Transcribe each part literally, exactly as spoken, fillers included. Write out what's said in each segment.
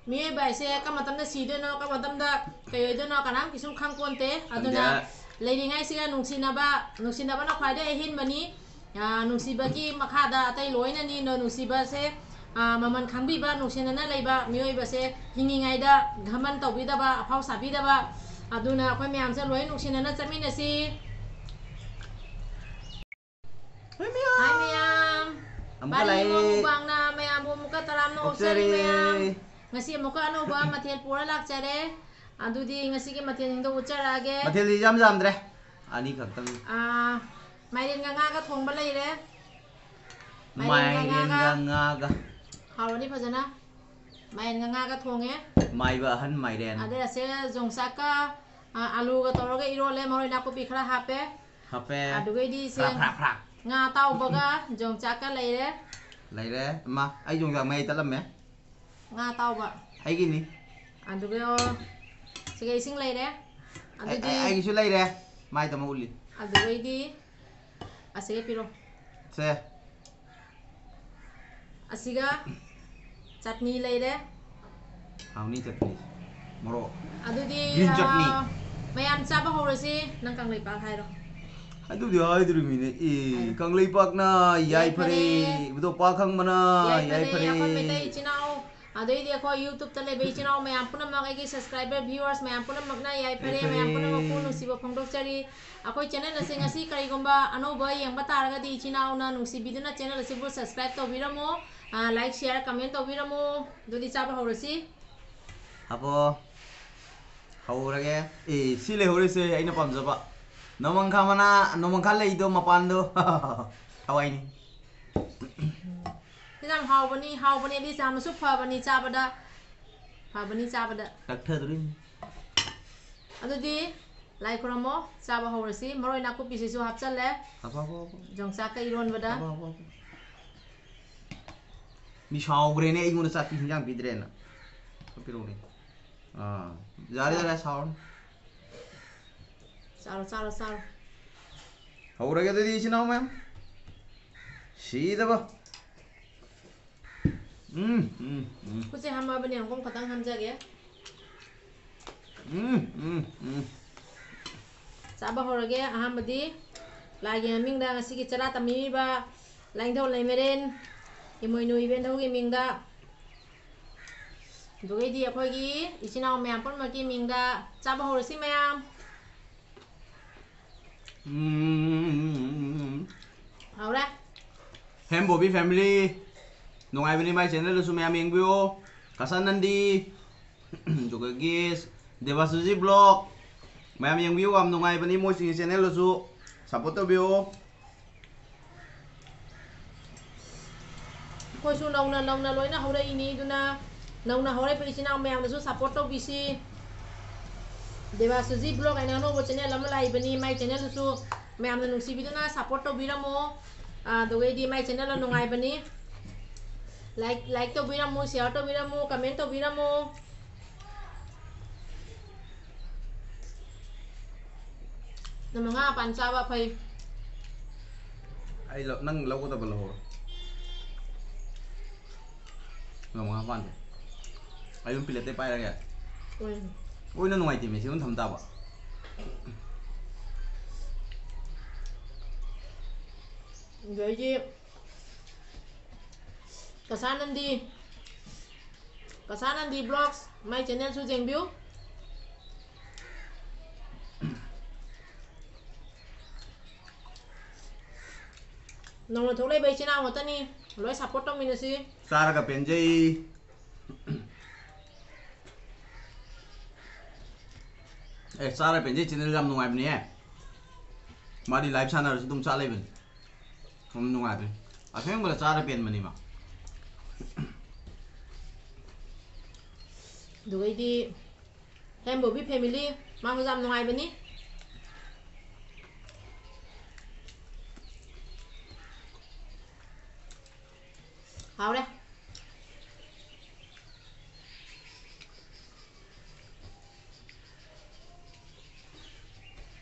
ꯃꯤꯑꯣꯏꯕ ꯍꯥꯏꯁꯦ ꯀꯔꯝꯕ ꯃꯇꯝꯗ ꯁꯤꯗꯣꯏꯅꯣ, ꯀꯔꯝꯕ ꯃꯇꯝꯗ ꯀꯩ ꯑꯣꯏꯗꯣꯏꯅꯣ, ꯀꯅꯥꯝ ꯀꯩꯁꯨꯝ ꯈꯪꯄꯣꯟꯇꯦ꯫ ꯑꯗꯨꯅ ꯈꯪꯗꯦ꯫ ꯂꯩꯔꯤꯉꯩꯁꯤꯒ ꯅꯨꯡꯁꯤꯅꯕ, ꯅꯨꯡꯁꯤꯅꯕꯅ ꯈ꯭ꯋꯥꯏꯗꯒꯤ ꯑꯍꯦꯟꯕꯅꯤ꯫ ꯑ, ꯅꯨꯡꯁꯤꯕꯒꯤ ꯃꯈꯥꯗ ꯑꯇꯩ ꯂꯣꯏꯅꯅꯤ꯫ ꯅꯣ-, ꯅꯨꯡꯁꯤꯕꯁꯦ, ꯑ, ꯃꯃꯜ ꯈꯪꯕꯤꯕ, ꯅꯨꯡꯁꯤꯅꯅ ꯂꯩꯕ ꯃꯤꯑꯣꯏꯕꯁꯦ ꯍꯤꯡꯉꯤꯉꯩꯗ ꯘꯃꯟ ꯇꯧꯕꯤꯗꯕ, ꯑꯐꯥꯎ ꯁꯥꯕꯤꯗꯕ꯫ ꯑꯗꯨꯅ ꯑꯩꯈꯣꯏ ꯃꯌꯥꯝꯁꯦ ꯂꯣꯏ ꯅꯨꯡꯁꯤꯅꯅ ꯆꯠꯃꯤꯟꯅꯁꯤ꯫ ꯍꯣꯏ, ꯃꯌꯥꯝ꯫ ꯍꯥꯏ, ꯃꯌꯥꯝ꯫ ꯑꯃꯨꯛꯀ ꯕꯥꯔꯤ ꯂꯥꯛꯑꯦ꯫ ꯃꯨꯛꯕꯥꯡꯅ ꯃꯌꯥꯝꯕꯨ ꯑꯃꯨꯛꯀ ꯇꯔꯥꯝꯅ ꯑꯣꯛꯆꯔꯤ, ꯑꯣꯛꯆꯔꯤ꯫ ꯃꯌꯥꯝ꯫ ꯉꯁꯤ ꯑꯃꯨꯛꯀ ꯑꯅꯧꯕ ꯃꯊꯦꯜ ꯄꯨꯔ ꯂꯥꯛꯆꯔꯦ꯫ ꯑꯗꯨꯗꯤ ꯉꯁꯤꯒꯤ ꯃꯊꯦꯜꯁꯤꯡꯗꯣ ꯎꯠꯆꯔꯛꯑꯒꯦ꯫ ꯃꯊꯦꯜꯗꯤ ꯌꯥꯝ ꯌꯥꯝꯗ꯭ꯔꯦ꯫ ꯑꯅꯤ ꯈꯛꯇꯪ꯫ ꯑꯥ, ꯃꯥꯏꯔꯦꯟꯒ ꯉꯥꯒ ꯊꯣꯡꯕ ꯂꯩꯔꯦ꯫ ꯃꯥꯏꯔꯦꯟꯒ ꯃꯥꯏꯔꯦꯟꯒ ꯉꯥꯒ꯫ ꯉꯥꯒ꯫ ꯍꯥꯎꯔꯅꯤ ꯐꯖꯅ꯫ ꯃꯥꯏꯔꯦꯟꯒ ꯉꯥꯒ ꯊꯣꯡꯉꯦ꯫ ꯃꯥꯏꯕ ꯑꯍꯟ ꯃꯥꯏꯔꯦꯟ꯫ ꯑꯗꯩ ꯑꯁꯦ ꯌꯣꯡꯆꯥꯛꯀ, ꯑ, ꯑꯂꯨꯒ ꯇꯧꯔꯒ ꯏꯔꯣꯜꯂꯦ, ꯃꯔꯣꯏ ꯅꯥꯀꯨꯞꯄꯤ ꯈꯔ ꯍꯥꯞꯄꯦ꯫ ꯍꯥꯞꯄꯦ꯫ ꯑꯗꯨꯒꯩꯗꯤ ꯁꯦ ꯐ꯭ꯔꯥꯛ, ꯐ꯭ꯔꯥꯛ, ꯐ꯭ꯔꯥꯛ꯫ ꯉꯥ ꯑꯇꯥꯎꯕꯒ ꯌꯣꯡꯆꯥꯛꯀ ꯂꯩꯔꯦ꯫ ꯂꯩꯔꯦ꯫ ꯃꯥ, ꯑꯩ ꯌꯣꯡꯆꯥꯛ ꯃꯌꯥꯏ ꯇꯠꯂꯝꯃꯦ꯫ ꯉꯥ ꯑꯇꯥꯎꯕ꯫ ꯑꯩꯒꯤꯅꯤ꯫ ꯑꯗꯨꯒ ꯁꯤꯒ ꯏꯁꯤꯡ ꯂꯩꯔꯦ꯫ ꯑꯩ, ꯑꯗꯨꯗꯤ ꯑꯩ, ꯑꯩꯒꯤꯁꯨ ꯂꯩꯔꯦ꯫ ꯃꯥꯏꯗ ꯑꯃ ꯎꯠꯂꯤ꯫ ꯑꯗꯨꯗꯩꯗꯤ ꯑꯁꯤꯒ ꯄꯤꯔꯣ꯫ ꯁꯦ꯫ ꯑꯁꯤꯒ ꯆꯠꯅꯤ ꯂꯩꯔꯦ꯫ ꯍꯥꯎꯅꯤ ꯆꯠꯅꯤ꯫ ꯃꯣꯔꯣꯛ꯫ ꯑꯗꯨꯗꯤ, green chutney꯫ ꯑꯥ, ꯃꯌꯥꯝ ꯆꯥꯕ ꯍꯧꯔꯁꯤ꯫ ꯅꯪ ꯀꯪꯂꯩꯄꯥꯛ ꯍꯥꯏꯔꯣ꯫ ꯑꯗꯨꯗꯤ ꯍꯥꯏꯗꯣꯔꯤꯃꯤꯅꯦ꯫ ꯑꯦ, ꯍꯥꯏꯔꯣ꯫ ꯀꯪꯂꯩꯄꯥꯛꯅ ꯌꯥꯏꯐꯔꯦ꯫ ꯌꯥꯏꯐꯔꯦ꯫ ꯏꯕꯨꯙꯧ ꯄꯥ ꯈꯪꯕꯅ ꯌꯥꯏꯐꯔꯦ꯫ ꯌꯥꯏꯐꯔꯦ꯫ ꯑꯩꯈꯣꯏ ꯃꯩꯇꯩ ꯏꯆꯤꯟ ꯏꯅꯥꯎ꯫ ꯑꯗꯩꯗꯤ ꯑꯩꯈꯣꯏ YouTube-ꯇ ꯂꯩꯕ ꯏꯆꯤꯟ ꯏꯅꯥꯎ ꯃꯌꯥꯝ ꯄꯨꯝꯅꯃꯛ, ꯑꯩꯒꯤ subscriber, viewers ꯃꯌꯥꯝ ꯄꯨꯝꯅꯃꯛꯅ ꯌꯥꯏꯐꯔꯦ, ꯌꯥꯏꯐꯔꯦ꯫ ꯃꯌꯥꯝ ꯄꯨꯝꯅꯃꯛꯄꯨ ꯅꯨꯡꯁꯤꯕ ꯐꯣꯡꯗꯣꯛꯆꯔꯤ꯫ ꯑꯩꯈꯣꯏ channel ꯑꯁꯤ ꯉꯁꯤ ꯀꯔꯤꯒꯨꯝꯕ ꯑꯅꯧꯕ ꯌꯦꯡꯕ ꯇꯥꯔꯒꯗꯤ ꯏꯆꯤꯟ ꯏꯅꯥꯎꯅ ꯅꯨꯡꯁꯤꯕꯤꯗꯨꯅ channel ꯑꯁꯤꯕꯨ subscribe ꯇꯧꯕꯤꯔꯝꯃꯣ, ꯑ, like, share, comment ꯇꯧꯕꯤꯔꯝꯃꯣ꯫ ꯑꯗꯨꯗꯤ ꯆꯥꯕ ꯍꯧꯔꯁꯤ꯫ ꯍꯥꯞꯄꯣ꯫ ꯍꯧꯔꯒꯦ꯫ ꯑꯦ, ꯁꯤ ꯂꯩꯍꯧꯔꯤꯁꯦ ꯑꯩꯅ ꯄꯥꯝꯖꯕ꯫ ꯅꯣꯡꯃꯪꯈꯥ ꯃꯅꯥ, ꯅꯣꯡꯃꯪꯈꯥ ꯂꯩꯗꯣ ꯃꯄꯥꯟꯗꯣ꯫ ꯊꯋꯥꯏꯅꯤ꯫ ꯁꯤ ꯌꯥꯝ ꯍꯥꯎꯕꯅꯤ, ꯍꯥꯎꯕꯅꯤ, ꯑꯗꯤ ꯌꯥꯝꯅꯁꯨ ꯐꯕꯅꯤ ꯆꯥꯕꯗ꯫ ꯐꯕꯅꯤ ꯆꯥꯕꯗ꯫ ꯇꯛꯊꯗꯣꯔꯤꯅꯤ꯫ ꯑꯗꯨꯗꯤ ꯂꯥꯏ ꯈꯨꯔꯝꯃꯣ, ꯆꯥꯕ ꯍꯧꯔꯁꯤ꯫ ꯃꯔꯣꯏ ꯅꯥꯀꯨꯞꯄꯤꯁꯤꯁꯨ ꯍꯥꯞꯆꯜꯂꯦ꯫ ꯍꯥꯞꯄꯣ, ꯍꯥꯞꯄꯣ, ꯍꯥꯞꯄꯣ꯫ ꯌꯣꯡꯆꯥꯛꯀ ꯏꯔꯣꯟꯕꯗ꯫ ꯍꯥꯞꯄꯣ, ꯍꯥꯞꯄꯣ, ꯍꯥꯞꯄꯣ꯫ ꯃꯤ ꯁꯥꯎꯈ꯭ꯔꯦꯅꯦ, ꯑꯩꯉꯣꯟꯗ ꯆꯥꯛ ꯄꯤ-, ꯍꯤꯟꯖꯥꯡ ꯄꯤꯗ꯭ꯔꯦꯅ꯫ ꯄꯤꯔꯛꯎꯅꯦ꯫ ꯑꯥ, ꯌꯥꯔꯦ, ꯌꯥꯔꯦ, ꯁꯥꯎꯔꯅꯨ꯫ ꯆꯥꯔꯣ, ꯆꯥꯔꯣ, ꯆꯥꯔꯣ꯫ ꯍꯧꯔꯒꯦ ꯑꯗꯨꯗꯤ, ꯏꯆꯤꯟ ꯏꯅꯥꯎ ꯃꯌꯥꯝ꯫ ꯁꯤꯗꯕ꯫ ꯎꯝ, ꯎꯝ, ꯎꯝ꯫ ꯈꯨꯠꯁꯦ ꯍꯥꯝꯃꯛꯑꯕꯅꯦ, ꯌꯦꯡꯉꯨꯀꯣ, ꯈꯇꯪ ꯍꯥꯝꯖꯒꯦ꯫ ꯎꯝ, ꯎꯝ, ꯎꯝ꯫ ꯆꯥꯕ ꯍꯧꯔꯒꯦ꯫ ꯑꯍꯥꯟꯕꯗꯤ ꯂꯥꯏꯒꯤ ꯃꯃꯤꯡꯗ ꯉꯁꯤꯒꯤ ꯆꯔꯥ ꯇꯝꯕꯤꯔꯤꯕ ꯂꯥꯏꯅꯤꯡꯊꯧ ꯂꯩꯃꯔꯦꯟ ꯏꯃꯣꯏꯅꯨ ꯏꯕꯦꯟꯊꯧꯒꯤ ꯃꯤꯡꯗ, ꯑꯗꯨꯒꯩꯗꯤ ꯑꯩꯈꯣꯏꯒꯤ ꯏꯆꯤꯟ ꯏꯅꯥꯎ ꯃꯌꯥꯝ ꯄꯨꯝꯅꯃꯛꯀꯤ ꯃꯤꯡꯗ ꯆꯥꯕ ꯍꯧꯔꯁꯤ ꯃꯌꯥꯝ꯫ ꯎꯝ꯫ ꯍꯧꯔꯦ꯫ ꯍꯦꯝ ꯕꯣꯕꯤ ꯐꯦꯃꯤꯂꯤ, ꯅꯨꯡꯉꯥꯏꯕꯅꯤ ꯃꯥꯏ ꯆꯦꯅꯦꯜꯗꯁꯨ ꯃꯌꯥꯝ ꯌꯦꯡꯕꯤꯌꯨ꯫ ꯀꯁꯟ ꯅꯟꯗꯤ, ꯑꯗꯨꯗꯒꯤ ꯗꯦꯕꯥꯁꯨꯖꯤ ꯕ꯭ꯂꯣꯛ, ꯃꯌꯥꯝ ꯌꯦꯡꯕꯤꯌꯨ, ꯌꯥꯝ ꯅꯨꯡꯉꯥꯏꯕꯅꯤ ꯃꯣꯏꯁꯤꯡꯒꯤ ꯆꯦꯅꯦꯜꯗꯁꯨ꯫ ꯁꯞꯄꯣꯔꯠ ꯇꯧꯕꯤꯌꯨ꯫ ꯑꯩꯈꯣꯏꯁꯨ ꯅꯧꯅ ꯅꯧꯅ ꯂꯣꯏꯅ ꯍꯧꯔꯛꯏꯅꯤ, ꯑꯗꯨꯅ ꯅꯧꯅ ꯍꯧꯔꯛꯏꯕ ꯏꯆꯤꯟ ꯏꯅꯥꯎ ꯃꯌꯥꯝꯅꯁꯨ ꯁꯞꯄꯣꯔꯠ ꯇꯧꯕꯤꯁꯤ꯫ ꯗꯦꯕꯥꯁꯨꯖꯤ ꯕ꯭ꯂꯣꯛ ꯍꯥꯏꯅ ꯑꯅꯧꯕ ꯆꯦꯅꯦꯜ ꯑꯃ ꯂꯥꯛꯏꯕꯅꯤ, ꯃꯥꯏ ꯆꯦꯅꯦꯜꯗꯨꯁꯨ ꯃꯌꯥꯝꯅ ꯅꯨꯡꯁꯤꯕꯤꯗꯨꯅ ꯁꯞꯄꯣꯔꯠ ꯇꯧꯕꯤꯔꯝꯃꯣ꯫ ꯑꯗꯨꯒꯩꯗꯤ ꯃꯥꯏ ꯆꯦꯅꯦꯜ ꯌꯥꯝ ꯅꯨꯡꯉꯥꯏꯕꯅꯤ꯫ ꯂꯥꯏꯛ, ꯂꯥꯏꯛ ꯇꯧꯕꯤꯔꯝꯃꯨ, ꯁꯤꯌꯥꯔ ꯇꯧꯕꯤꯔꯝꯃꯨ, ꯀꯃꯦꯟ ꯇꯧꯕꯤꯔꯝꯃꯨ꯫ ꯅꯃ ꯉꯥ ꯄꯥꯟ ꯆꯥꯕ ꯐꯩ꯫ ꯑꯩ ꯂꯧ-, ꯅꯪ ꯂꯧꯒꯗꯕ ꯂꯧꯍꯧꯔꯣ꯫ ꯅꯃ ꯉꯥ ꯄꯥꯟꯁꯦ꯫ ꯑꯩ ꯑꯗꯨꯝ ꯄꯤꯂꯦꯠꯇꯩ ꯄꯥꯏꯔꯒꯦ꯫ ꯎꯝ꯫ ꯑꯣꯏꯅ ꯅꯨꯡꯉꯥꯏꯇꯦ, ꯃꯦꯁꯤ ꯑꯗꯨꯝ ꯊꯝ ꯇꯥꯕ꯫ ꯑꯗꯩꯗꯤ ꯀꯁꯥ ꯅꯟꯗꯤ, ꯀꯁꯥ ꯅꯟꯗꯤ ꯕ꯭ꯂꯣꯒꯁ, ꯃꯥꯏ ꯆꯦꯅꯦꯜꯁꯨ ꯌꯦꯡꯕꯤꯌꯨ꯫ ꯅꯧꯅ ꯊꯣꯛꯂꯛꯏꯕ ꯏꯆꯤꯟ ꯏꯅꯥꯎ ꯉꯥꯛꯇꯅꯤ, ꯂꯣꯏ ꯁꯞꯄꯣꯔꯠ ꯇꯧꯃꯤꯟꯅꯁꯤ꯫ ꯆꯥꯔꯒ ꯄꯦꯟꯖꯩ꯫ ꯑꯦ, ꯆꯥꯔ ꯄꯦꯟꯖꯩ ꯆꯦꯅꯦꯜ ꯌꯥꯝ ꯅꯨꯡꯉꯥꯏꯕꯅꯦꯍꯦ꯫ ꯃꯥꯗꯤ ꯂꯥꯏꯞ ꯁꯥꯟꯅꯔꯁꯨ ꯑꯗꯨꯝ ꯆꯥ ꯂꯩꯕꯅꯤ꯫ ꯌꯥꯝ ꯅꯨꯡꯉꯥꯏꯕꯅꯤ꯫ ꯑꯁꯦꯡꯕꯗ ꯆꯥꯔ ꯄꯦꯟꯕꯅꯤ ꯃꯥ꯫ ꯑꯗꯨꯒꯩꯗꯤ ꯍꯦꯝꯕꯣꯕꯤ ꯐꯦꯃꯤꯂꯤ, ꯃꯥꯁꯨ ꯌꯥꯝ ꯅꯨꯡꯉꯥꯏꯕꯅꯤ꯫ ꯍꯥꯎꯔꯦ꯫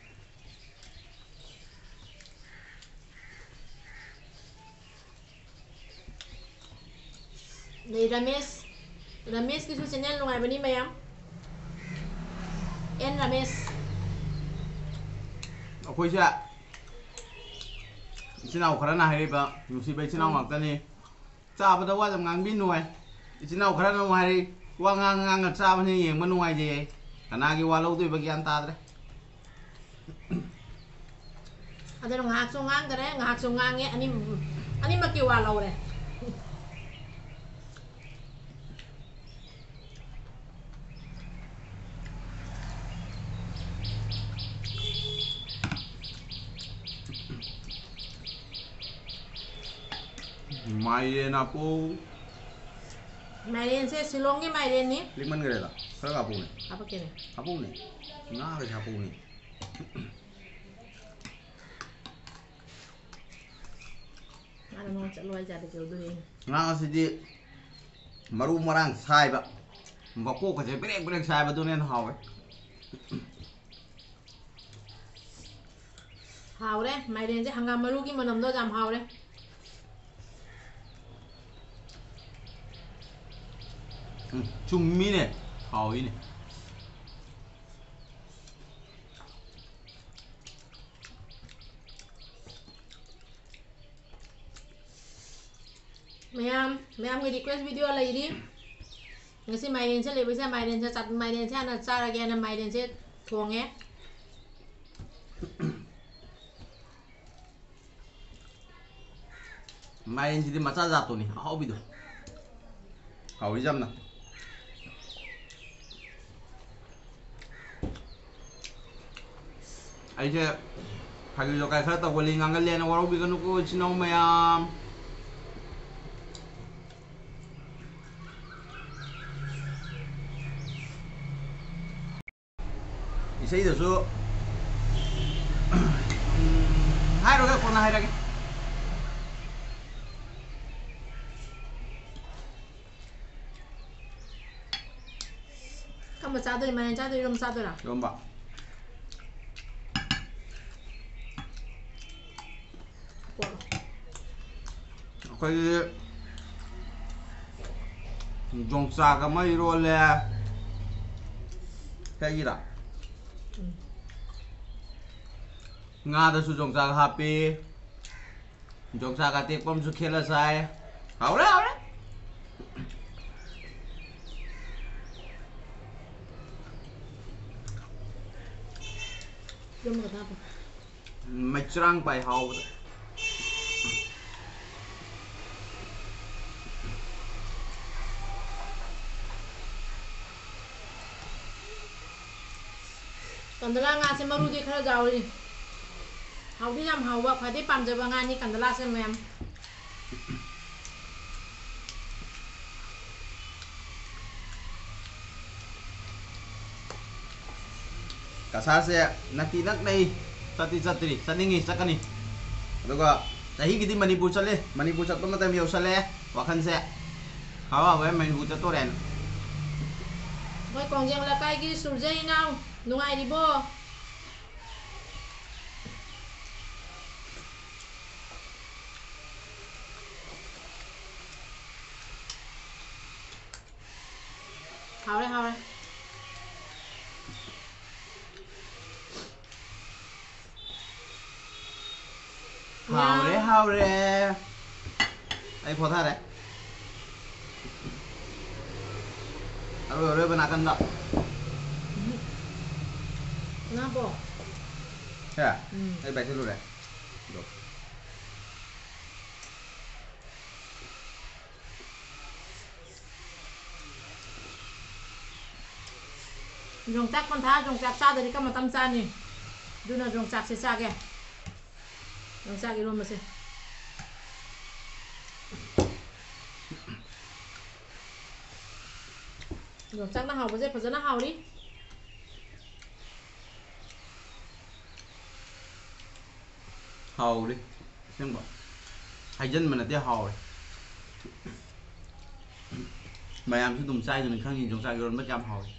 ꯑꯩ ꯔꯃꯦꯁ, ꯔꯃꯦꯁꯀꯤꯁꯨ ꯆꯦꯅꯦꯜ ꯅꯨꯡꯉꯥꯏꯕꯅꯤ ꯃꯌꯥꯝ꯫ ꯑꯦꯟ ꯔꯃꯦꯁ꯫ ꯑꯩꯈꯣꯏꯁꯦ ꯏꯆꯤꯟ ꯏꯅꯥꯎ ꯈꯔꯅ ꯍꯥꯏꯔꯤꯕ ꯅꯨꯡꯁꯤꯕ ꯏꯆꯤꯟ ꯏꯅꯥꯎ ꯎꯝ꯫ ꯉꯥꯛꯇꯅꯤ꯫ ꯆꯥꯕꯗ ꯋꯥ ꯌꯥꯝ ꯉꯥꯡꯕꯤ ꯅꯨꯡꯉꯥꯏ꯫ ꯏꯆꯤꯟ ꯏꯅꯥꯎ ꯈꯔꯅ ꯑꯃꯨꯛ ꯍꯥꯏꯔꯤ, "ꯋꯥ ꯉꯥꯡ ꯉꯥꯡꯉ ꯆꯥꯕꯅꯤ, ꯌꯦꯡꯕ ꯅꯨꯡꯉꯥꯏꯖꯩ"꯫ ꯀꯅꯥꯒꯤ ꯋꯥ ꯂꯧꯗꯣꯏꯕ ꯒ꯭ꯌꯥꯟ ꯇꯥꯗ꯭ꯔꯦ꯫ ꯑꯗꯨꯅ ꯉꯥꯏꯍꯥꯛꯁꯨ ꯉꯥꯡꯗꯔꯦ, ꯉꯥꯏꯍꯥꯛꯁꯨ ꯉꯥꯡꯉꯦ꯫ ꯑꯅꯤ-, ꯑꯅꯤꯃꯛꯀꯤ ꯋꯥ ꯂꯧꯔꯦ꯫ ꯃꯥꯏꯔꯦꯟ ꯍꯥꯞꯄꯨ꯫ ꯃꯥꯏꯔꯦꯟꯁꯦ ꯁꯤꯂꯣꯡꯒꯤ ꯃꯥꯏꯔꯦꯟꯅꯤ꯫ ꯂꯤꯛꯃꯟꯈ꯭ꯔꯦꯗ꯫ ꯈꯔ ꯍꯥꯞꯄꯨꯅꯦ꯫ ꯍꯥꯄꯛꯀꯦꯅꯦ꯫ ꯍꯥꯞꯄꯨꯅꯦ꯫ ꯉꯥꯒꯁꯦ ꯍꯥꯞꯄꯨꯅꯦ꯫ ꯃꯥꯅ ꯅꯉꯣꯟ ꯆꯠꯂꯣ ꯍꯥꯏꯖꯥꯠꯗ ꯀꯩꯗꯧꯗꯣꯔꯤ? ꯉꯥ ꯑꯁꯤꯗꯤ ꯃꯔꯨ ꯃꯔꯥꯡ ꯁꯥꯏꯕ, ꯃꯀꯣꯛꯀꯁꯦ ꯕ꯭ꯔꯦꯛ ꯕ꯭ꯔꯦꯛ ꯁꯥꯏꯕꯗꯨꯅ ꯍꯦꯟꯅ ꯍꯥꯎꯋꯦ꯫ ꯍꯥꯎꯔꯦ꯫ ꯃꯥꯏꯔꯦꯟꯁꯦ ꯍꯪꯒꯥꯝ ꯃꯔꯨꯒꯤ ꯃꯅꯝꯗꯣ ꯌꯥꯝ ꯍꯥꯎꯔꯦ꯫ ꯎꯝ, ꯆꯨꯝꯃꯤꯅꯦ꯫ ꯍꯥꯎꯏꯅꯦ꯫ ꯃꯌꯥꯝ, ꯃꯌꯥꯝꯒꯤ request video ꯂꯩꯔꯤ꯫ ꯉꯁꯤ ꯃꯥꯏꯔꯦꯟꯁꯦ ꯂꯩꯕꯁꯦ, ꯃꯥꯏꯔꯦꯟꯁꯦ ꯆꯥ-, ꯃꯥꯏꯔꯦꯟꯁꯦ ꯍꯥꯟꯅ ꯆꯥꯔꯒꯦꯅ ꯃꯥꯏꯔꯦꯟꯁꯦ ꯊꯣꯡꯉꯦ꯫ ꯃꯥꯏꯔꯦꯟꯁꯤꯗꯤ ꯃꯆꯥ ꯖꯥꯠꯇꯨꯅꯤ, ꯑꯍꯥꯎꯕꯤꯗꯣ꯫ ꯍꯥꯎꯔꯤ ꯌꯥꯝꯅ꯫ ꯑꯩꯁꯦ ꯐꯥꯒꯤ ꯖꯣꯒꯥꯏ ꯈꯔ ꯇꯧꯒꯜꯂꯤ, ꯉꯥꯡꯒꯜꯂꯦꯅ ꯋꯥꯔꯧꯕꯤꯒꯅꯨꯀꯣ, ꯏꯆꯤꯟ ꯏꯅꯥꯎ ꯃꯌꯥꯝ꯫ ꯏꯁꯩꯗꯁꯨ, ꯎꯝ, ꯍꯥꯏꯔꯣꯏꯒꯦ, ꯀꯣꯟꯅ ꯍꯥꯏꯔꯒꯦ꯫ ꯀꯔꯝꯕ ꯆꯥꯗꯣꯏ? ꯃꯥꯏꯔꯦꯟ ꯆꯥꯗꯣꯏꯔꯣ, ꯏꯔꯣꯝꯕ ꯆꯥꯗꯣꯏꯔꯣ? ꯏꯔꯣꯝꯕ꯫ ꯀꯣꯠꯂꯣ꯫ ꯑꯩꯈꯣꯏꯒꯤ ꯌꯣꯡꯆꯥꯛ ꯑꯃ ꯏꯔꯣꯜꯂꯦ꯫ ꯀꯩꯒꯤꯔꯥ? ꯎꯝ꯫ ꯉꯥꯗꯁꯨ ꯌꯣꯡꯆꯥꯛ ꯍꯥꯞꯄꯤ꯫ ꯌꯣꯡꯆꯥꯛ ꯑꯇꯦꯛꯄ ꯑꯃꯁꯨ ꯈꯦꯠꯂ ꯆꯥꯏ꯫ ꯍꯥꯎꯔꯦ, ꯍꯥꯎꯔꯦ꯫ ꯌꯨꯝꯒ ꯊꯥꯕ꯫ ꯃꯩꯆ꯭ꯔꯥꯡ ꯄꯥꯏ ꯍꯥꯎꯕꯗ꯫ ꯀꯟꯗꯂꯥ ꯉꯥꯁꯦ ꯃꯔꯨꯗꯤ ꯈꯔ ꯌꯥꯎꯔꯤ꯫ ꯍꯥꯎꯗꯤ ꯌꯥꯝ ꯍꯥꯎꯕ, ꯈ꯭ꯋꯥꯏꯗꯩ ꯄꯥꯝꯖꯕ ꯉꯥꯅꯤ ꯀꯟꯗꯂꯥꯁꯦ, ꯃꯌꯥꯝ꯫ ꯀꯁꯥꯔꯁꯦ ꯅꯛꯇꯤ ꯅꯛꯅꯩ, ꯆꯠꯇꯤ ꯆꯠꯇ꯭ꯔꯤ, ꯆꯠꯅꯤꯡꯉꯤ, ꯆꯠꯀꯅꯤ꯫ ꯑꯗꯨꯒ ꯆꯍꯤꯒꯤꯗꯤ ꯃꯅꯤꯄꯨꯔ ꯆꯠꯂꯦ, ꯃꯅꯤꯄꯨꯔ ꯆꯠꯄ ꯃꯇꯝ ꯌꯧꯁꯜꯂꯛꯑꯦ, ꯋꯥꯈꯜꯁꯦ꯫ ꯍꯥꯎ ꯍꯥꯎ ꯃꯅꯤꯄꯨꯔ ꯆꯠꯇꯣꯔꯦꯅ꯫ ꯑꯩꯈꯣꯏ ꯀꯣꯡꯖꯦꯡ ꯂꯩꯀꯥꯏꯒꯤ ꯁꯨꯔꯖ ꯏꯅꯥꯎ, ꯅꯨꯡꯉꯥꯏꯔꯤꯕꯣ? ꯍꯥꯎꯔꯦ, ꯍꯥꯎꯔꯦ꯫ ꯍꯥꯎꯔꯦ, ꯌꯥꯝ ꯍꯥꯎꯔꯦ꯫ ꯑꯩ ꯄꯣꯊꯥꯔꯦ꯫ ꯑꯔꯣꯏ ꯑꯔꯣꯏꯕ ꯅꯥꯀꯟꯗ꯫ ꯎꯝ꯫ ꯉꯥꯕꯣ? ꯁꯦ? ꯎꯝ꯫ ꯑꯩ ꯄꯥꯏꯁꯤꯜꯂꯨꯔꯦ꯫ ꯑꯗꯣ꯫ ꯌꯣꯡꯆꯥꯛ ꯄꯟꯊꯥ, ꯌꯣꯡꯆꯥꯛ ꯆꯥꯗꯗꯤ ꯀꯔꯝꯕ ꯃꯇꯝ ꯆꯥꯅꯤ? ꯑꯗꯨꯅ ꯌꯣꯡꯆꯥꯛꯁꯦ ꯆꯥꯒꯦ꯫ ꯌꯣꯡꯆꯥꯛ ꯏꯔꯣꯝꯕꯁꯦ꯫ ꯌꯣꯡꯆꯥꯛꯅ ꯍꯥꯎꯕꯁꯦ ꯐꯖꯅ ꯍꯥꯎꯔꯤ꯫ ꯍꯥꯎꯔꯤ꯫ ꯑꯁꯦꯡꯕ꯫ ꯍꯥꯏꯖꯟꯕ ꯅꯠꯇꯦ, ꯍꯥꯎꯔꯦ꯫ ꯃꯌꯥꯝꯁꯨ ꯑꯗꯨꯝ ꯆꯥꯏꯗꯨꯅ ꯈꯪꯉꯤ ꯌꯣꯡꯆꯥꯛ ꯏꯔꯣꯟꯕ ꯀꯌꯥꯝ ꯍꯥꯎꯏ꯫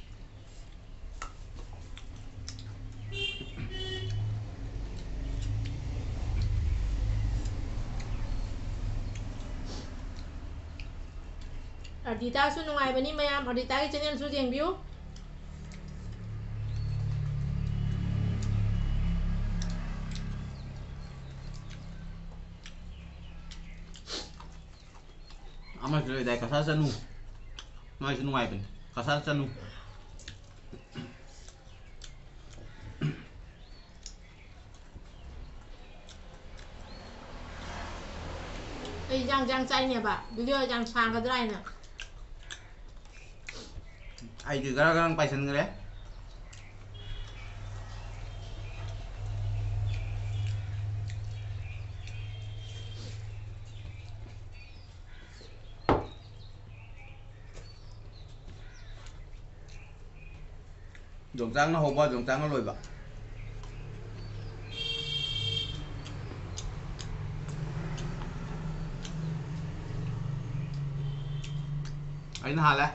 ꯑꯗꯤꯇꯥꯁꯨ ꯅꯨꯡꯉꯥꯏꯕꯅꯤ ꯃꯌꯥꯝ, ꯑꯗꯤꯇꯥꯒꯤ ꯆꯦꯅꯦꯜꯁꯨ ꯌꯦꯡꯕꯤꯌꯨ꯫ ꯑꯃꯁꯨ ꯂꯩꯗꯥꯏ, ꯀꯁꯥ ꯆꯅꯨ꯫ ꯃꯥꯏꯁꯨ ꯅꯨꯡꯉꯥꯏꯕꯅꯤ, ꯀꯁꯥ ꯆꯅꯨ꯫ ꯑꯩ ꯏꯟꯖꯥꯡ ꯏꯟꯖꯥꯡ ꯆꯥꯏꯅꯦꯕ, ꯚꯤꯗꯤꯑꯣ ꯌꯥꯝ ꯁꯥꯡꯒꯗ꯭ꯔꯥ ꯍꯥꯏꯅ꯫ ꯑꯩꯗꯤ ꯒꯔ ꯒꯔ ꯄꯥꯏꯁꯟꯈ꯭ꯔꯦ꯫ ꯌꯣꯡꯆꯥꯛꯅ ꯍꯧꯕ, ꯌꯣꯡꯆꯥꯛꯅ ꯂꯣꯏꯕ꯫ ꯑꯩꯅ ꯍꯥꯜꯂꯦ꯫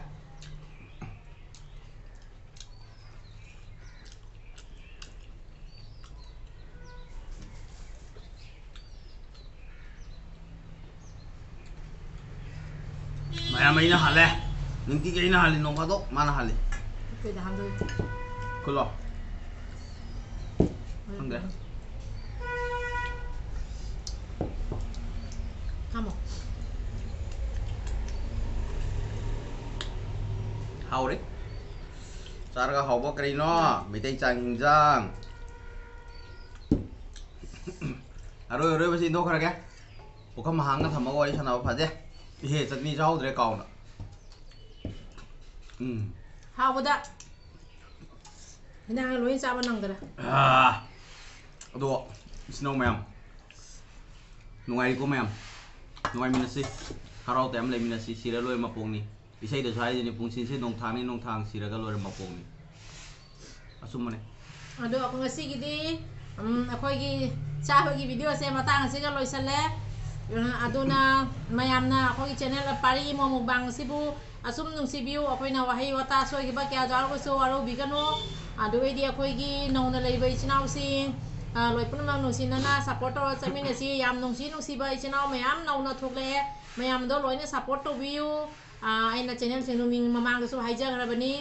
ꯃꯌꯥꯝ ꯑꯩꯅ ꯍꯥꯜꯂꯦ꯫ ꯅꯨꯡꯇꯤꯒꯤ ꯑꯩꯅ ꯍꯥꯜꯂꯤ, ꯅꯣꯡ ꯐꯥꯗꯣꯛ ꯃꯥꯅ ꯍꯥꯜꯂꯤ꯫ ꯀꯩꯗ ꯍꯥꯝꯗꯣꯏꯕ? ꯈꯨꯜꯂꯣ꯫ ꯈꯪꯗ꯭ꯔꯦ꯫ ꯍꯥꯝꯃꯣ꯫ ꯍꯥꯎꯔꯦ꯫ ꯆꯥꯔꯒ ꯍꯥꯎꯕ ꯀꯔꯤꯅꯣ? ꯃꯩꯇꯩ ꯆꯥꯛ ꯍꯤꯟꯖꯥꯡ꯫ ꯑꯔꯣꯏ ꯑꯔꯣꯏꯕꯁꯤ ꯏꯟꯊꯣꯛꯈ꯭ꯔꯒꯦ꯫ ꯄꯨꯈꯝ ꯍꯥꯡꯅ ꯊꯝꯃꯒ ꯋꯥꯔꯤ ꯁꯥꯟꯅꯕ ꯐꯖꯩ꯫ ꯏꯍꯦ, ꯆꯠꯅꯤ ꯆꯥꯍꯧꯗ꯭ꯔꯦ ꯀꯥꯎꯅ꯫ ꯎꯝ꯫ ꯍꯥꯎꯕꯗ ꯍꯤꯟꯖꯥꯡ ꯂꯣꯏ ꯆꯥꯕ ꯅꯪꯗ꯭ꯔꯦ꯫ ꯑꯥ꯫ ꯑꯗꯣ, ꯏꯆꯤꯟ ꯏꯅꯥꯎ ꯃꯌꯥꯝ, ꯅꯨꯡꯉꯥꯏꯔꯤꯀꯣ ꯃꯌꯥꯝ? ꯅꯨꯡꯉꯥꯏꯃꯤꯟꯅꯁꯤ, ꯍꯔꯥꯎ ꯇꯌꯥꯝ ꯂꯩꯃꯤꯟꯅꯁꯤ, ꯁꯤꯔ ꯂꯣꯏꯔ ꯃꯄꯣꯛꯅꯤ꯫ ꯏꯁꯩꯗꯁꯨ ꯍꯥꯏꯗꯨꯅꯤ, "ꯄꯨꯟꯁꯤꯁꯦ ꯅꯣꯡꯊꯥꯡꯅꯤ, ꯅꯣꯡꯊꯥꯡ ꯁꯤꯔꯒ ꯂꯣꯏꯔ ꯃꯄꯣꯛꯅꯤ"꯫ ꯑꯆꯨꯝꯕꯅꯦ꯫ ꯑꯗꯣ ꯉꯁꯤꯒꯤꯗꯤ, ꯎꯝ, ꯑꯩꯈꯣꯏꯒꯤ ꯆꯥꯕꯒꯤ ꯚꯤꯗꯤꯑꯣꯁꯦ ꯃꯇꯥꯡ ꯑꯁꯤꯒ ꯂꯣꯏꯁꯜꯂꯦ꯫ ꯎꯝ, ꯑꯗꯨꯅ ꯃꯌꯥꯝꯅ ꯑꯩꯈꯣꯏꯒꯤ ꯆꯦꯅꯦꯜ ꯄꯥꯔꯤ ꯏꯃꯣ ꯃꯨꯛꯕꯥꯡ ꯑꯁꯤꯕꯨ ꯑꯁꯨꯝ ꯅꯨꯡꯁꯤꯕꯤꯌꯨ꯫ ꯑꯩꯈꯣꯏꯅ ꯋꯥꯍꯩ ꯋꯥꯇꯥ ꯁꯣꯏꯈꯤꯕ ꯀꯌꯥ ꯌꯥꯎꯔꯒꯁꯨ ꯋꯥꯔꯧꯕꯤꯒꯅꯨ꯫ ꯑꯗꯨꯒꯩꯗꯤ ꯑꯩꯈꯣꯏꯒꯤ ꯅꯧꯅ ꯂꯩꯕ ꯏꯆꯤꯟ ꯏꯅꯥꯎꯁꯤꯡ, ꯑ, ꯂꯣꯏ ꯄꯨꯝꯅꯃꯛ ꯅꯨꯡꯁꯤꯅꯅ ꯁꯞꯄꯣꯔꯠ ꯇꯧꯔ ꯆꯠꯃꯤꯟꯅꯁꯤ꯫ ꯌꯥꯝ ꯅꯨꯡꯁꯤ ꯅꯨꯡꯁꯤꯕ ꯏꯆꯤꯟ ꯏꯅꯥꯎ ꯃꯌꯥꯝ ꯅꯧꯅ ꯊꯣꯛꯂꯛꯑꯦ꯫ ꯃꯌꯥꯝꯗꯣ ꯂꯣꯏꯅ ꯁꯞꯄꯣꯔꯠ ꯇꯧꯕꯤꯌꯨ꯫ ꯑꯥ, ꯑꯩꯅ ꯆꯦꯅꯦꯜꯁꯤꯡꯗꯣ ꯃꯤꯡ ꯃꯃꯥꯡꯗꯁꯨ ꯍꯥꯏꯖꯈ꯭ꯔꯕꯅꯤ꯫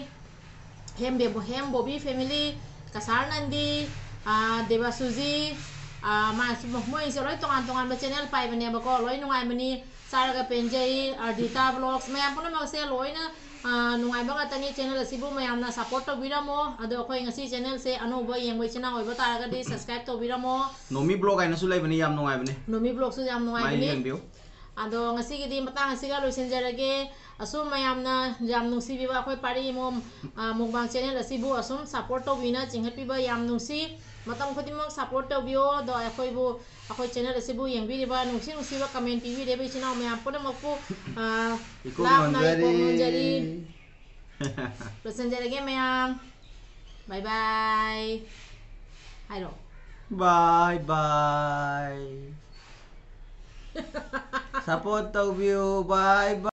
Hemp ꯕꯦꯕꯣ, hemp Bobby family, Cachar ꯅꯟꯗꯤ, ꯑꯥ, ꯗꯦꯕꯥꯁꯨꯖꯤ, ꯑꯥ, ꯃꯥꯁꯨ, ꯃꯣꯏꯁꯦ ꯂꯣꯏ ꯇꯣꯉꯥꯟ ꯇꯣꯉꯥꯟꯕ ꯆꯦꯅꯦꯜ ꯄꯥꯏꯕꯅꯦꯕꯀꯣ, ꯂꯣꯏ ꯅꯨꯡꯉꯥꯏꯕꯅꯤ꯫ ꯆꯥꯔꯒ ꯄꯦꯟꯖꯩ, ꯑꯔꯗꯤꯇꯥ ꯕ꯭ꯂꯣꯒꯁ, ꯃꯌꯥꯝ ꯄꯨꯝꯅꯃꯛꯁꯦ ꯂꯣꯏꯅ, ꯑꯥ, ꯅꯨꯡꯉꯥꯏꯕ ꯉꯥꯛꯇꯅꯤ꯫ ꯆꯦꯅꯦꯜ ꯑꯁꯤꯕꯨ ꯃꯌꯥꯝꯅ ꯁꯞꯄꯣꯔꯠ ꯇꯧꯕꯤꯔꯝꯃꯣ꯫ ꯑꯗꯣ ꯑꯩꯈꯣꯏ ꯉꯁꯤ ꯆꯦꯅꯦꯜꯁꯦ ꯑꯅꯧꯕ ꯌꯦꯡꯕ ꯏꯆꯤꯟ ꯏꯅꯥꯎ ꯑꯣꯏꯕ ꯇꯥꯔꯒꯗꯤ ꯁꯕꯁꯀ꯭ꯔꯥꯏꯕ ꯇꯧꯕꯤꯔꯝꯃꯣ꯫ ꯅꯣꯃꯤ ꯕ꯭ꯂꯣꯒ ꯍꯥꯏꯅꯁꯨ ꯂꯩꯕꯅꯤ, ꯌꯥꯝ ꯅꯨꯡꯉꯥꯏꯕꯅꯤ꯫ ꯅꯣꯃꯤ ꯕ꯭ꯂꯣꯒꯁꯨ ꯌꯥꯝ ꯃꯥꯏ ꯅꯨꯡꯉꯥꯏꯕꯅꯤ꯫ ꯌꯦꯡꯕꯤꯌꯨ꯫ ꯑꯗꯣ ꯉꯁꯤꯒꯤꯗꯤ ꯃꯇꯥꯡ ꯑꯁꯤꯒ ꯂꯣꯏꯁꯤꯟꯖꯔꯒꯦ꯫ ꯑꯁꯨꯝ ꯃꯌꯥꯝꯅ ꯌꯥꯝ ꯅꯨꯡꯁꯤꯕꯤꯕ ꯑꯩꯈꯣꯏ ꯄꯥꯔꯤ ꯏꯃꯣꯝ, ꯑ, ꯃꯨꯛꯕꯥꯡ ꯆꯦꯅꯦꯜ ꯑꯁꯤꯕꯨ ꯑꯁꯨꯝ ꯁꯞꯄꯣꯔꯠ ꯇꯧꯕꯤꯅ ꯆꯤꯡꯈꯠꯄꯤꯕ ꯌꯥꯝ ꯅꯨꯡꯁꯤ꯫ ꯃꯇꯝ ꯈꯨꯗꯤꯡꯃꯛ ꯁꯞꯄꯣꯔꯠ ꯇꯧꯕꯤꯌꯣ꯫ ꯑꯗꯣ ꯑꯩꯈꯣꯏꯕꯨ, ꯑꯩꯈꯣꯏ ꯆꯦꯅꯦꯜ ꯑꯁꯤꯕꯨ ꯌꯦꯡꯕꯤꯔꯤꯕ, ꯅꯨꯡꯁꯤ ꯅꯨꯡꯁꯤꯕ ꯀꯃꯦꯟ ꯄꯤꯕꯤꯔꯤꯕ ꯏꯆꯤꯟ ꯏꯅꯥꯎ ꯃꯌꯥꯝ ꯄꯨꯝꯅꯃꯛꯄꯨ, ꯑ, ꯏꯀꯣꯛ ꯂꯥꯞꯅ ꯅꯣꯟꯖꯔꯤ꯫ ꯏꯀꯣꯛ ꯅꯣꯟꯖꯔꯤ꯫ ꯂꯣꯏꯁꯤꯟꯖꯔꯒꯦ ꯃꯌꯥꯝ꯫ ꯕꯥꯏ ꯕꯥꯏ꯫ ꯍꯥꯏꯔꯣ꯫ ꯕꯥꯏ ꯕꯥꯏ꯫ ꯁꯞꯄꯣꯔꯠ ꯇꯧꯕꯤꯌꯨ꯫ ꯕꯥꯏ ꯕꯥꯏ꯫